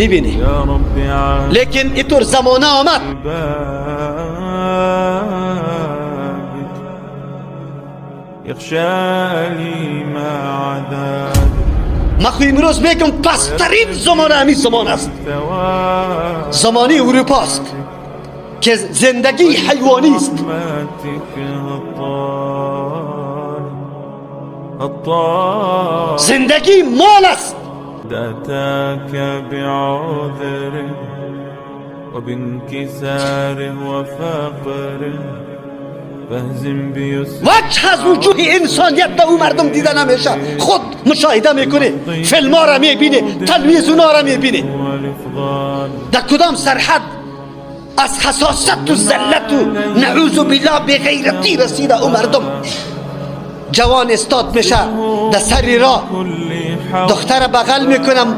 ببینی. يا رب على لیکن اینطور زمانه آمد. بابك يخشى أليم عذابك. من خو امروز میگم پسترین زمان همین زمان است. ثوابك. زمانی اروپا است که زندگی حیوانی است. رحمتك هطال هطال. زندگی مال است. أتاك بعذر وبانكسار وفقر فاهزم بيسر. وجه از وجوه انسانیت به او مردم دیده نمیشه. خود مشاهده میکنه، فیلم ها را میبینه، تلویزیون ها را میبینه. والإفضال. در کدام سرحد از خساست و ذلت و نعوذ بالله بغیرتی رسیده. او مردم جوان استاد میشه در سر راه كل حول. دختر بغل میکنم.